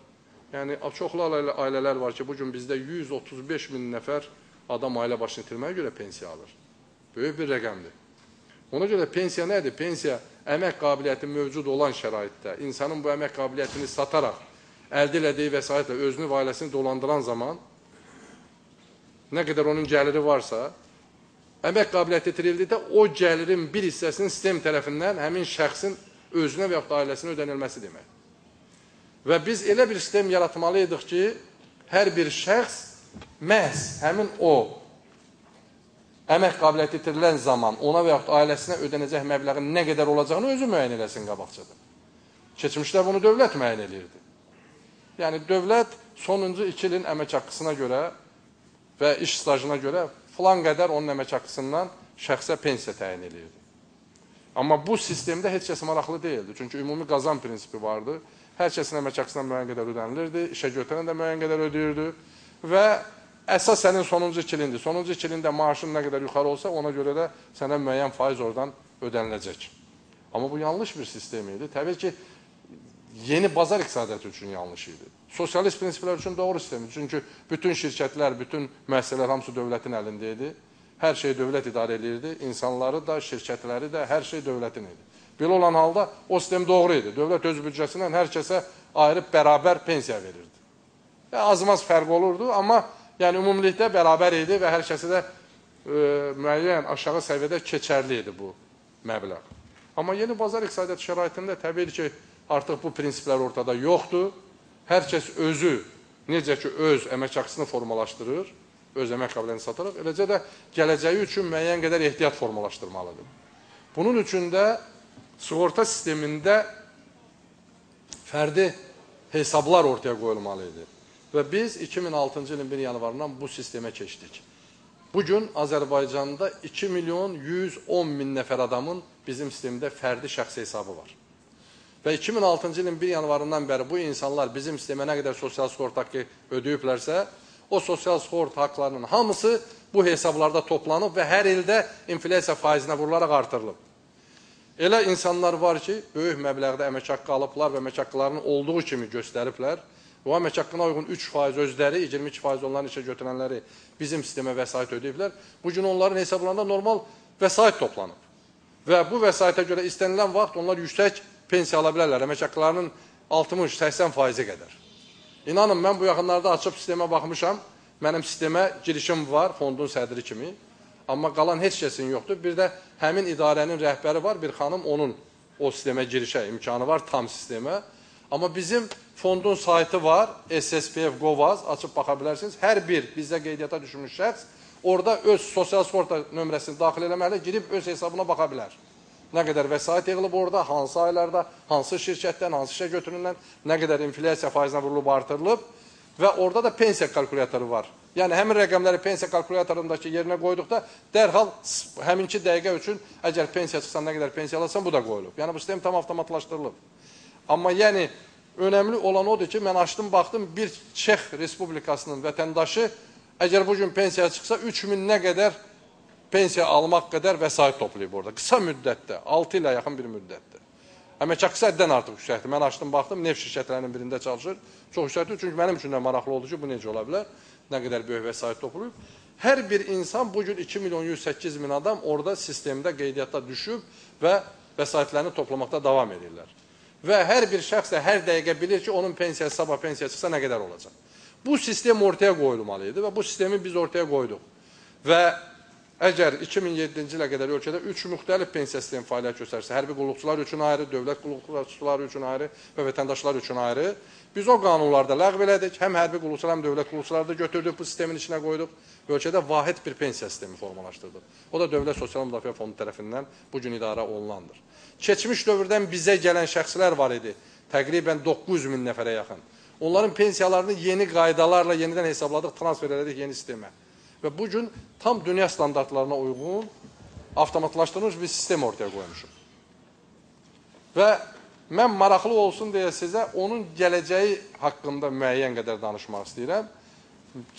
Yəni, çoxlu ailələr var ki, bugün bizdə 135 min nəfər adam ailə başını itirməyə görə pensiya alır. Böyük bir rəqəmdir. Ona görə pensiya nədir? Pensiya əmək qabiliyyəti mövcud olan şəraitdə insanın bu əmək qabiliyyətini sataraq əldə elədiyi vəsaitlə özünü və ailəsini dolandıran zaman nə qədər onun gəliri varsa, əmək qabiliyyəti itirildikdə o gəlirin bir hissəsinin sistem tərəfindən həmin şəxsin özünə və yaxud da ailəsinə ödənilməsi demək. Və biz elə bir sistem yaratmalıydıq ki, hər bir şəxs məhz həmin o əmək qabiliyyəti itirilən zaman ona və yaxud ailəsinə ödənəcək məbləğin nə qədər olacağını özü müəyyən eləsin qabaqcadan. Keçmişdə bunu dövlət müəyyən eləyirdi. Yəni, dövlət sonuncu 2 ilin əmək haqqısına görə və iş stajına görə filan qədər onun əmək haqqısından şəxsə pensiya təyin eləyirdi. Amma bu sistemdə heç kəs maraqlı deyildi. Çünki ümumi qazan prinsipi vardı. Hər kəsin əmək haqqısından müəyyən qədər ödənilirdi, işə götürən də müəyyən qədər ödəyirdi və əsas sənin sonuncu 2 ilindir. Sonuncu 2 ilində maaşın nə qədər yuxarı olsa, ona görə də sənə müəyyən faiz oradan ödəniləcək. Amma bu yanlış bir sistem idi. Təbii ki, yeni bazar iqtisadiyyatı üçün yanlış idi. Sosialist prinsiplər üçün doğru sistem idi. Çünki bütün şirkətlər, bütün müəssisələr hamısı dövlətin əlində idi. Hər şey dövlət idarə eləyirdi. İnsanları da, şirkətləri də, hər şey dövlətin idi. Belə olan halda o sistem doğru idi. Dövlət öz büdcəsindən hər kəsə ayırıb bərabər pensiya verirdi. Az-maz fərq olurdu, amma yəni ümumilikdə bərabər idi və hər kəsə də müəyyən aşağı səviyyədə keçərli idi bu məbləğ. Amma yeni bazar iqtisadiyyatı şəraitində təbii ki, artıq bu prinsiplər ortada yoxdur. Hər kəs özü, necə ki öz əmək haqqısını formalaşdırır, öz əmək qabiliyyətini sataraq, eləcə də gələcəyi üçün müəyyən qədər ehtiyat formalaşdırmalıdır. Bunun üçün də sığorta sistemində fərdi hesablar ortaya qoyulmalı idi. Və biz 2006-cı ilin 1 yanvarından bu sistemə keçdik. Bugün Azərbaycanda 2 milyon 110 min nəfər adamın bizim sistemdə fərdi şəxsi hesabı var. Və 2006-cı ilin 1 yanvarından bəri bu insanlar bizim sistemə nə qədər sosial sığorta haqqı ödəyiblərsə, o sosial sığorta haqlarının hamısı bu hesablarda toplanıb və hər ildə inflyasiya faizinə vurularaq artırılıb. Elə insanlar var ki, böyük məbləğdə əmək haqqı alıblar və əmək haqqlarının olduğu kimi göstəriblər. O əmək haqqına uyğun 3% özləri, 22% onların işə götürənləri bizim sistemə vəsait ödəyiblər. Bugün onların hesablarında normal vəsait toplanıb. Və bu vəsaitə görə istənilən vaxt onlar yüksək pensiya ala bilərlər, əmək haqqlarının 60-80%-ə qədər. İnanın, mən bu yaxınlarda açıb sistemə baxmışam, mənim sistemə girişim var fondun sədri kimi, amma qalan heç kəsin yoxdur. Bir də həmin idarənin rəhbəri var, bir xanım, onun o sistemə girişə imkanı var, tam sistemə. Amma bizim fondun saytı var, SSPF.gov.az, açıb baxa bilərsiniz. Hər bir bizdə qeydiyyata düşmüş şəxs orada öz sosial sığorta nömrəsini daxil eləməklə girib öz hesabına baxa bilər. Nə qədər vəsait yığılıb orada, hansı aylarda, hansı şirkətdən, hansı işə götüründən, nə qədər inflyasiya faizinə vurulub, artırılıb və orada da pensiya kalkulyatoru var. Yəni, həmin rəqəmləri pensiya kalkulyatorundakı yerinə qoyduqda dərhal həminki dəqiqə üçün əgər pensiya çıxsan, nə qədər pensiya alasan, bu da qoyulub. Yəni, bu sistem tam avtomatlaşdırılıb. Amma yəni, önəmli olan odur ki, mən açdım, baxdım, bir Çex Respublikasının vətəndaşı əgər bugün pensiya çıxsa, 3000 nə qədər pensiya almaq qədər vəsait toplayıb orada. Qısa müddətdə, 6 ilə yaxın bir müddətdə. Əmək haqqısı həddən artıq yüksəkdir. Mən açdım, baxdım, neft şirkətlərinin birində çalışır. Çox yüksəkdir, çünki mənim üçün də maraqlı oldu ki, bu necə ola bilər, nə qədər böyük vəsait toplayıb. Hər bir insan bugün 2 milyon 108 min adam orada sistemdə, qeydiyyatda düşüb və vəsaitlərini toplamaqda davam edirlər. Və hər bir şəxs də hər dəqiqə bilir ki, onun pensiyası, sabah pensiya çıxsa nə qədər olacaq. Bu sistem ortaya qoyulmalı idi və bu sistemi biz ortaya qoyduq. Və əgər 2007-ci ilə qədər ölkədə 3 müxtəlif pensiya sistemi fəaliyyət göstərsə, hərbi qulluqçular üçün ayrı, dövlət qulluqçuları üçün ayrı və vətəndaşlar üçün ayrı, biz o qanunlarda ləğv elədik, həm hərbi qulluqçular, həm dövlət qulluqçuları da götürdük, bu sistemin içinə qoyduq və ölkədə vahid bir pensiya sistemi formalaşdırdıq. O da Dövlət Sosial Müdafiə Fondu tərəfindən bugün idarə olunandır. Keçmiş dövrdən bizə gələn şəxslər var idi, təqribən 900 min nəfərə yaxın. Onların pensiyalarını yeni qaydalarla yenidən hesabladıq, transfer elədik yeni sistemə. Və bugün tam dünya standartlarına uyğun avtomatlaşdırılmış bir sistem ortaya qoymuşum. Və mən maraqlı olsun deyə sizə onun gələcəyi haqqında müəyyən qədər danışmaq istəyirəm.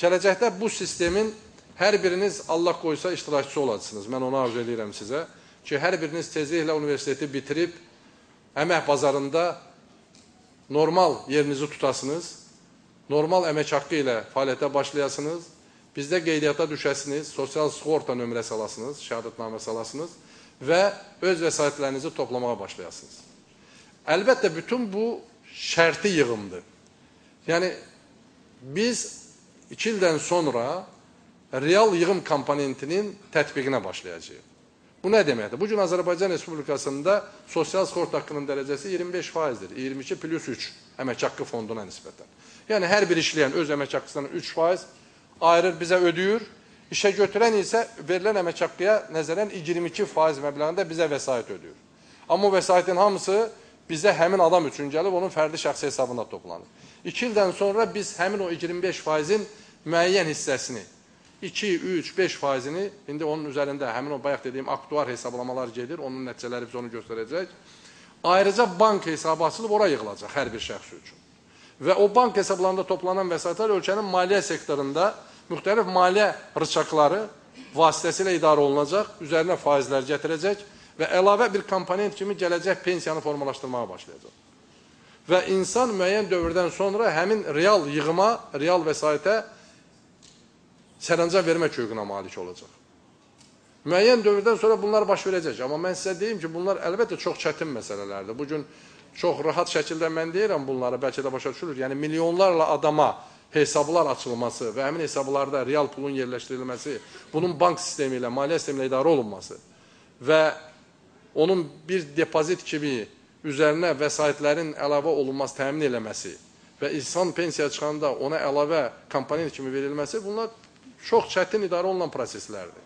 Gələcəkdə bu sistemin hər biriniz Allah qoysa iştirakçısı olacaqsınız. Mən onu arzu edirəm sizə ki, hər biriniz tezliklə universiteti bitirib əmək bazarında normal yerinizi tutasınız, normal əmək haqqı ilə fəaliyyətə başlayasınız, bizdə qeydiyyata düşəsiniz, sosial sığorta nömrəsi alasınız, şəhadətnaməsi alasınız və öz vəsaitlərinizi toplamağa başlayasınız. Əlbəttə, bütün bu şərti yığımdır. Yəni, biz 2 ildən sonra real yığım komponentinin tətbiqinə başlayacağıq. Bu nə deməkdir? Bugün Azərbaycan Respublikasında sosial sığorta haqqının dərəcəsi 25%-dir. 22 plus 3 əmək haqqı fonduna nisbətən. Yəni, hər bir işləyən öz əmək haqqısından 3% ayırır, bizə ödəyir. İşə götürən isə verilən əmək haqqıya nəzərən 22% məbləğində bizə vəsait ödəyir. Amma o vəsaitin hamısı bizə həmin adam üçün gəlib, onun fərdi şəxsi hesabında toplanır. 2 ildən sonra biz həmin o 25%-in müəyyən hissəsini, 2, 3, 5%-ini, indi onun üzərində həmin o bayaq dediyim aktuar hesablamalar gedir, onun nəticələri biz onu göstərəcək. Ayrıca bank hesabı açılıb ora yığılacaq hər bir şəxs üçün. Və o bank hesablarında toplanan vəsaitlər ölkənin maliyyə sektorunda müxtəlif maliyyə rıçaqları vasitəsilə idarə olunacaq, üzərinə faizlər gətirəcək və əlavə bir komponent kimi gələcək pensiyanı formalaşdırmağa başlayacaq. Və insan müəyyən dövrdən sonra həmin real yığıma, real vəsaitə sərəncam vermək hüququna malik olacaq. Müəyyən dövrdən sonra bunlar baş verəcək. Amma mən sizə deyim ki, bunlar əlbəttə çox çətin məsələlərdir. Bugün çox rahat şəkildə mən deyirəm bunları, bəlkə də başa düşülür. Yəni, milyonlarla adama hesablar açılması və həmin hesablarda real pulun yerləşdirilməsi, bunun bank sistemi ilə, maliyyə sistemi ilə idarə olunması və onun bir depozit kimi üzərinə vəsaitlərin əlavə olunması, təmin eləməsi və insan pensiya çıxanda ona əlavə komponent kimi verilməsi, bunlar çox çətin idarə olunan proseslərdir.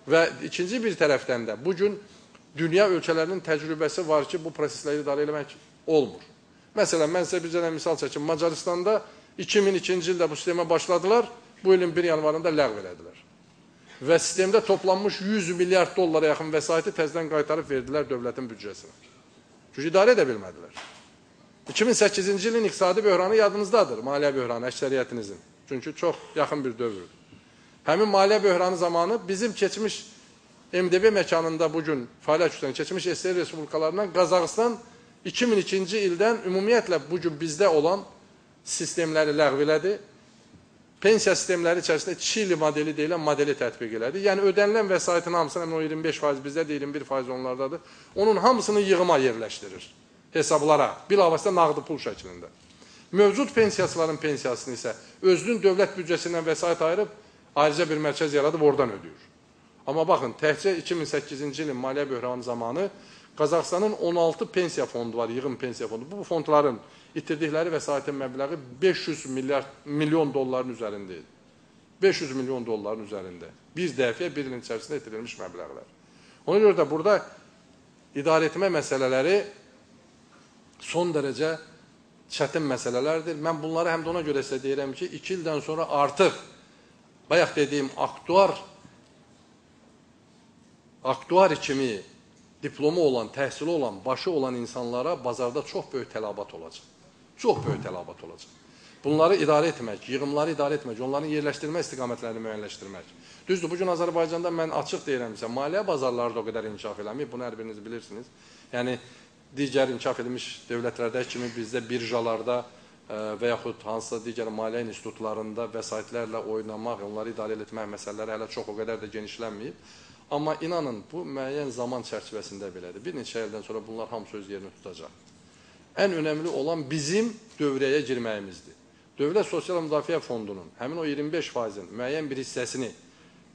Və ikinci bir tərəfdən də bugün dünya ölkələrinin təcrübəsi var ki, bu prosesləri idarə eləmək olmur. Məsələn, mən sizə bir dənə misal çəkim. Macaristanda 2002-ci ildə bu sistemə başladılar, bu ilin 1 yanvarında ləğv elədilər. Və sistemdə toplanmış 100 milyard dollara yaxın vəsaiti təzədən qaytarıb verdilər dövlətin büdcəsinə. Çünki idarə edə bilmədilər. 2008-ci ilin iqtisadi böhranı yadınızdadır, maliyyə böhranı əksəriyyətinizin. Çünki çox yaxın bir dövrdür. Həmin maliyyə böhranı zamanı bizim keçmiş MDB məkanında bugün fəaliyyət göstərən keçmiş SSR Respublikalarından Qazaxıstan 2002-ci ildən ümumiyyətlə bugün bizdə olan sistemləri ləğv elədi. Pensiya sistemləri içərisində Çili modeli deyilən modeli tətbiq elədi. Yəni ödənilən vəsaitin hamısını, həmin o 25% bizdədir, 21% onlardadır. Onun hamısını yığıma yerləşdirir hesablara, bilavasitə nağdı pul şəklində. Mövcud pensiyaçıların pensiyasını isə özünün dövlət büdcəsindən vəsait ayırıb, ayrıca bir mərkəz yaradıb oradan ödəyir. Amma baxın, təkcə 2008-ci ilin maliyyə böhranı zamanı Qazaxıstanın 16 pensiya fondu var, yığın pensiya fondu. Bu fondların itirdikləri vəsaitin məbləği 500 milyon dolların üzərində idi. 500 milyon dolların üzərində. Bir dəfəyə bir ilin içərisində itirilmiş məbləğlər. Ona görə də burada idarə etmə məsələləri son dərəcə çətin məsələlərdir. Mən bunları həm də ona görə sizə deyirəm ki, 2 ildən sonra artıq bayaq dediyim aktuar kimi diplomu olan, təhsili olan, başı olan insanlara bazarda çox böyük tələbat olacaq. Çox böyük tələbat olacaq. Bunları idarə etmək, yığımları idarə etmək, onların yerləşdirmə istiqamətlərini müəyyənləşdirmək. Düzdür, bugün Azərbaycanda mən açıq deyirəm sizə, maliyyə bazarları da o qədər inkişaf eləmir, bunu hər biriniz bilirsiniz. Yəni, digər inkişaf edilmiş dövlətlərdə kimi bizdə birjalarda və yaxud hansısa digər maliyyə institutlarında vəsaitlərlə oynamaq, onları idarə etmək məsələləri hələ çox o qədər də genişlənməyib. Amma inanın, bu müəyyən zaman çərçivəsində belədir. Bir neçə ildən sonra bunlar hamısı öz yerini tutacaq. Ən önəmli olan bizim dövrəyə girməyimizdir. Dövlət Sosial Müdafiə Fondunun həmin o 25%-in müəyyən bir hissəsini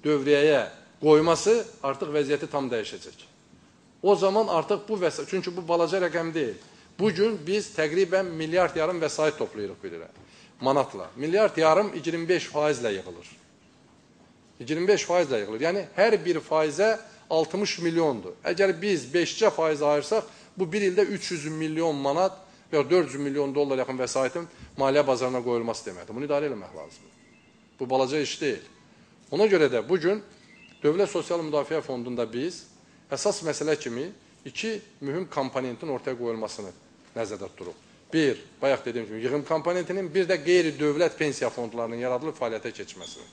dövrəyə qoyması artıq vəziyyəti tam dəyişəcək. O zaman artıq bu vəsait, çünki bu balaca rəqəm deyil. Bugün biz təqribən 1,5 milyard vəsait toplayırıq bir ilə, manatla. 1,5 milyard 25%-lə yığılır. 25%-lə yığılır. Yəni, hər bir faizə 60 milyondur. Əgər biz 5% ayırsaq, bu bir ildə 300 milyon manat və 400 milyon dollar yaxın vəsaitin maliyyə bazarına qoyulması deməkdir. Bunu idarə eləmək lazımdır. Bu balaca iş deyil. Ona görə də bugün Dövlət Sosial Müdafiə Fondunda biz əsas məsələ kimi iki mühüm komponentin ortaya qoyulmasını nəzərdə tuturuq. Bir, bayaq dediyim kimi, yığım komponentinin, bir də qeyri-dövlət pensiya fondlarının yaradılıb fəaliyyətə keçməsini.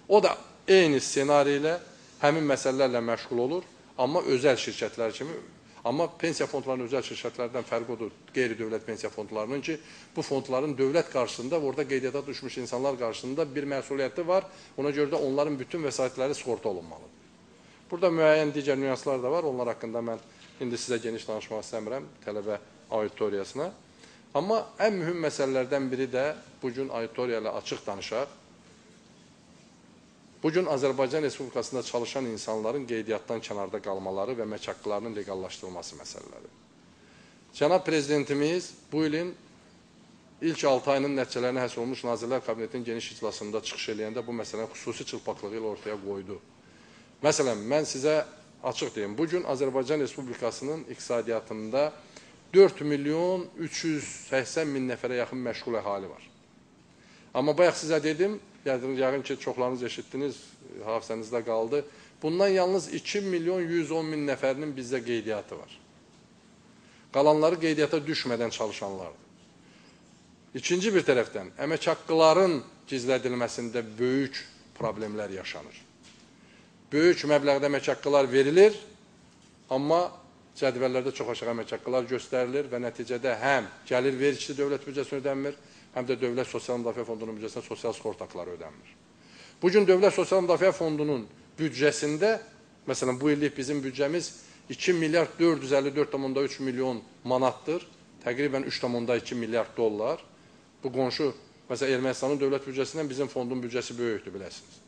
O da eyni ssenari ilə həmin məsələlərlə məşğul olur, amma özəl şirkətlər kimi, amma pensiya fondlarının özəl şirkətlərdən fərqi odur, qeyri-dövlət pensiya fondlarının ki, bu fondların dövlət qarşısında, orada qeydiyyata düşmüş insanlar qarşısında bir məsuliyyəti var, ona görə də onların bütün vəsaitləri sığorta olunmalıdır. Burada müəyyən digər nüanslar da var, onlar haqqında mən indi sizə geniş danışmaq istəmirəm tələbə auditoriyasına. Amma ən mühüm məsələlərdən biri də bugün auditoriya ilə açıq danışaq. Bugün Azərbaycan Respublikasında çalışan insanların qeydiyyatdan kənarda qalmaları və əmək haqqlarının leqallaşdırılması məsələləri. Cənab Prezidentimiz bu ilin ilk 6 ayının nəticələrinə həsr olunmuş Nazirlər Kabinetinin geniş iclasında çıxış eləyəndə bu məsələni xüsusi çılpaqlığı ilə ortaya qoydu. Məsələn, mən sizə açıq deyim, bugün Azərbaycan Respublikasının iqtisadiyyatında 4 milyon 380 min nəfərə yaxın məşğul əhali var. Amma bayaq sizə dedim, yəqin ki, çoxlarınız eşitdiniz, hafizənizdə qaldı. Bundan yalnız 2 milyon 110 min nəfərinin bizdə qeydiyyatı var. Qalanları qeydiyyata düşmədən çalışanlardır. İkinci bir tərəfdən, əmək haqqıların gizlədilməsində böyük problemlər yaşanır. Böyük məbləğdə əmək haqqılar verilir, amma cədvəllərdə çox aşağı əmək haqqılar göstərilir və nəticədə həm gəlir vergisi dövlət büdcəsinə ödənmir, həm də Dövlət Sosial Müdafiə Fondunun büdcəsinə sosial sığorta haqları ödənmir. Bugün Dövlət Sosial Müdafiə Fondunun büdcəsində, məsələn, bu illik bizim büdcəmiz 2 milyard 454,3 milyon manatdır, təqribən 3,2 milyard dollar. Bu qonşu, məsələn, Ermənistanın dövlət büdcəsindən bizim fondun büdcəsi böyükdür, biləsiniz.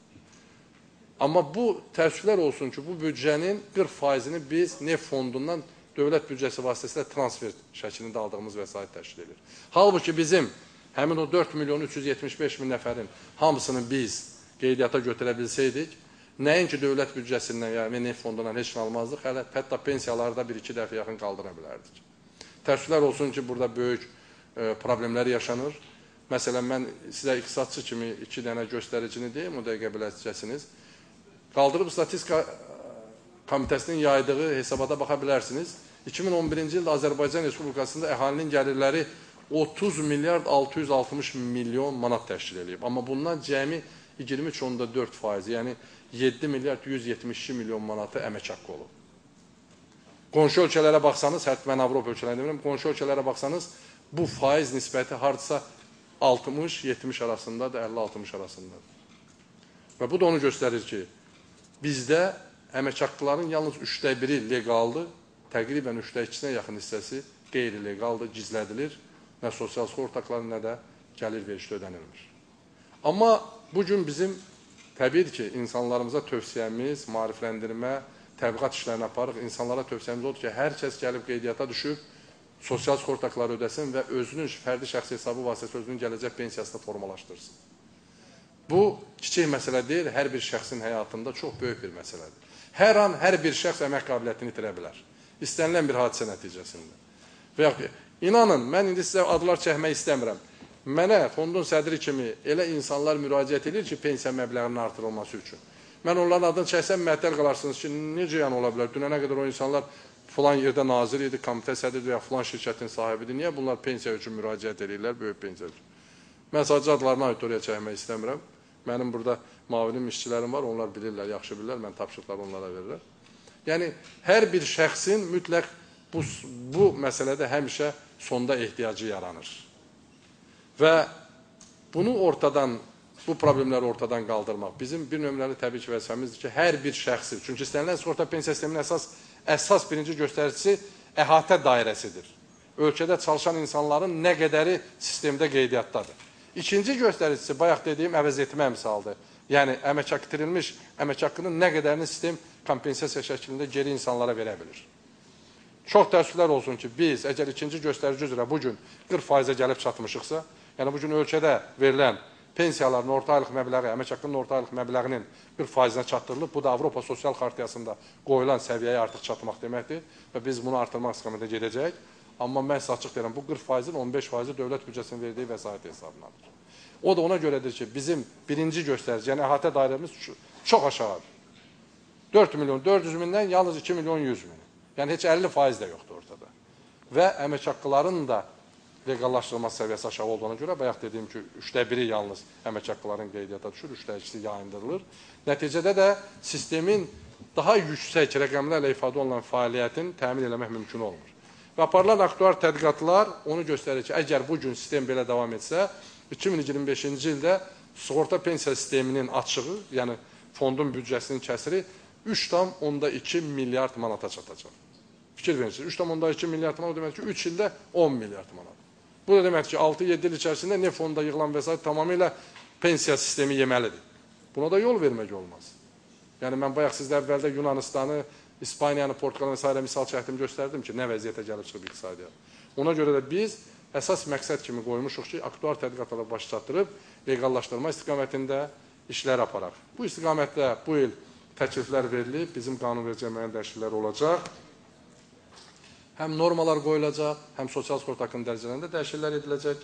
Amma bu təəssüflər olsun ki, bu büdcənin 40%-ni biz neft fondundan dövlət büdcəsi vasitəsilə transfer şəklində aldığımız vəsait təşkil edir. Halbuki bizim həmin o 4 milyon 375 min nəfərin hamısını biz qeydiyyata götürə bilsəydik, nəinki dövlət büdcəsindən, yəni neft fondundan heç nə almazdıq, hələ hətta pensiyaları da 1-2 dəfə yaxın qaldıra bilərdik. Təəssüflər olsun ki, burada böyük problemlər yaşanır. Məsələn, mən sizə iqtisadçı kimi 2 dənə göstəricini deyim, o dəqiqə biləcəksiniz. Qaldırıb Statistika Komitəsinin yaydığı hesabata baxa bilərsiniz. 2011-ci ildə Azərbaycan Respublikasında əhalinin gəlirləri 30 milyard 660 milyon manat təşkil edib. Amma bundan cəmi 23,4%, yəni 7 milyard 172 milyon manatı əmək haqqı olub. Qonşu ölkələrə baxsanız, hətta mən Avropa ölkələrini demirəm, qonşu ölkələrə baxsanız, bu faiz nisbəti hardasa 60-70 arasındadır, 50-60 arasındadır. Və bu da onu göstərir ki, bizdə əmək haqqlarının yalnız 1/3 leqaldır, təqribən 2/3-nə yaxın hissəsi qeyri-leqaldır, gizlədilir. Nə sosial sığorta haqları, nə də gəlir vergisi ödənilmir. Amma bugün bizim təbii ki, insanlarımıza tövsiyəmiz, maarifləndirmə, təbliğat işlərini aparırıq. İnsanlara tövsiyəmiz odur ki, hər kəs gəlib qeydiyyata düşüb, sosial sığorta haqları ödəsin və özünün fərdi şəxsi hesabı vasitəsilə özünün gələcək pensiyasını formalaşdırsın. Bu, kiçik məsələ deyil, hər bir şəxsin həyatında çox böyük bir məsələdir. Hər an hər bir şəxs əmək qabiliyyətini itirə bilər. İstənilən bir hadisə nəticəsində. Və yaxud, inanın, mən indi sizə adlar çəkmək istəmirəm. Mənə fondun sədri kimi elə insanlar müraciət edir ki, pensiya məbləğinin artırılması üçün. Mən onların adını çəksəm, məhtəl qalarsınız ki, necə yəni ola bilər? Dünənə qədər o insanlar filan yerdə nazir idi, komitə sədridir ya filan şirkətin sahibidir. Niyə bunlar pensiya üçün müraciət edirlər, böyük pensiya üçün? Mən sadəcə adlarını auditoriyaya çəkmək istəmirəm. Mənim burada mavinim, işçilərim var, onlar bilirlər, yaxşı bilirlər, mən tapşırıqları onlara verirəm. Yəni, hər bir şəxsin mütləq bu məsələdə həmişə sonda ehtiyacı yaranır. Və bunu ortadan, bu problemləri ortadan qaldırmaq bizim bir nömrəli təbii ki vəzifəmizdir ki, hər bir şəxsi, çünki istənilən sığorta pensiya sisteminin əsas birinci göstəricisi əhatə dairəsidir. Ölkədə çalışan insanların nə qədəri sistemdə qeydiyyatdadır. İkinci göstəricisi, bayaq dediyim, əvəz etmə misalıdır. Yəni, əmək haqqı itirilmiş əmək haqqının nə qədərini sistem kompensasiya şəklində geri insanlara verə bilir. Çox təəssüflər olsun ki, biz əgər ikinci göstərici üzrə bugün 40%-ə gəlib çatmışıqsa, yəni bugün ölkədə verilən pensiyaların orta aylıq məbləği, əmək haqqının orta aylıq məbləğinin 40%-nə çatdırılıb, bu da Avropa Sosial Xartiyasında qoyulan səviyyəyə artıq çatmaq deməkdir və biz bunu artırmaq istiqamətində gedəcək. Amma mən sizə açıq deyirəm, bu 40%-in 15%-i dövlət büdcəsinin verdiyi vəsait hesabındadır. O da ona görədir ki, bizim birinci göstərici, yəni əhatə dairəmiz çox aşağıdır. 4 milyon 400 mindən yalnız 2 milyon 100 min. Yəni heç 50% də yoxdur ortada. Və əmək haqqıların da leqallaşdırılması səviyyəsi aşağı olduğuna görə, bayaq dediyim ki, 3də 1-i yalnız əmək haqqıların qeydiyyata düşür, 3də 2-si yayındırılır. Nəticədə də sistemin daha yüksək rəqəmlərlə ifadə olunan fəaliyyətin təmin eləmək mümkün olmur. Və aparılan aktuar tədqiqatlar onu göstərir ki, əgər bugün sistem belə davam etsə, 2025-ci ildə sığorta pensiya sisteminin açığı, yəni fondun büdcəsinin kəsiri 3,2 milyard manata çatacaq. Fikir verirsiniz, 3,2 milyard manat deməkdir ki, 3 ildə 10 milyard manat. Bu da deməkdir ki, 6-7 il içərisində ne fonda yığılan vəsait tamamilə pensiya sistemi yeməlidir. Buna da yol vermək olmaz. Yəni, mən bayaq sizdə əvvəldə Yunanistanı, İspaniyanı, Portuqalı və s. misal çəkdim, göstərdim ki, nə vəziyyətə gəlib çıxıb iqtisadiyyat. Ona görə də biz əsas məqsəd kimi qoymuşuq ki, aktuar tədqiqatlara baş çatdırıb leqallaşdırma istiqamətində işlər aparaq. Bu istiqamətdə bu il təkliflər verilib, bizim qanunverici müəyyən dəyişikliklər olacaq. Həm normalar qoyulacaq, həm sosial sığorta haqqının dərəcələrində dəyişikliklər ediləcək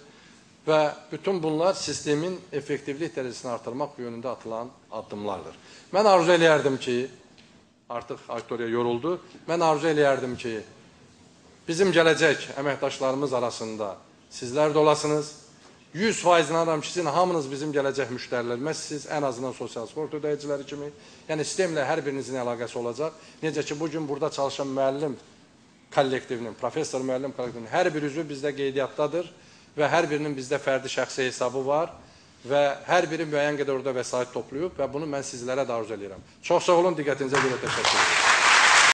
və bütün bunlar sistemin effektivlik dərəcəsini artırmaq yönündə atılan addımlardır. Mən arzu eləyərdim ki, artıq auditoriya yoruldu, mən arzu eləyərdim ki, bizim gələcək əməkdaşlarımız arasında sizlər də olasınız. 100% inanıram ki, sizin hamınız bizim gələcək müştərilərimizsiniz, ən azından sosial sığorta ödəyiciləri kimi. Yəni, sistemlə hər birinizin əlaqəsi olacaq. Necə ki, bugün burada çalışan müəllim kollektivinin, professor müəllim kollektivinin hər bir üzvü bizdə qeydiyyatdadır və hər birinin bizdə fərdi şəxsi hesabı var və hər biri müəyyən qədər orada vəsait toplayıb və bunu mən sizlərə də arzu eləyirəm. Çox sağ olun, diqqətinizə görə təşəkkür edirəm.